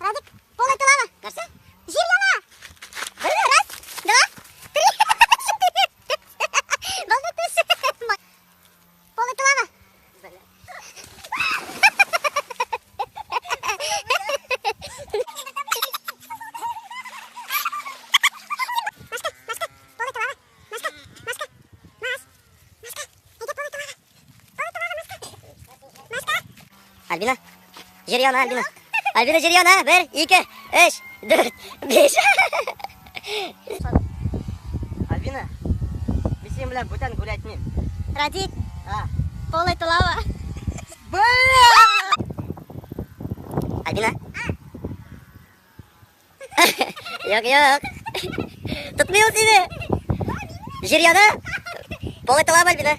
Радик, пол это лава. Нәрсә? Җир яна. Бер, раз, два, три, четыре, пять. Булды, төш. Пол это лава. Машка, Машка, пол это лава. Машка, Машка, Маш, Машка, әйдә пол это лава. Пол это лава, Машка. Машка. Альбина. Җир яна, Альбина. Альбина җир яна. Бер, ике, өч, дүрт, биш. Альбина, мин синең белән бүтән гулять итмим. Радик, А. пол это лава. Альбина. Юк, юк. Тотмый ул сине. Җир яна. Пол это лава, Альбина.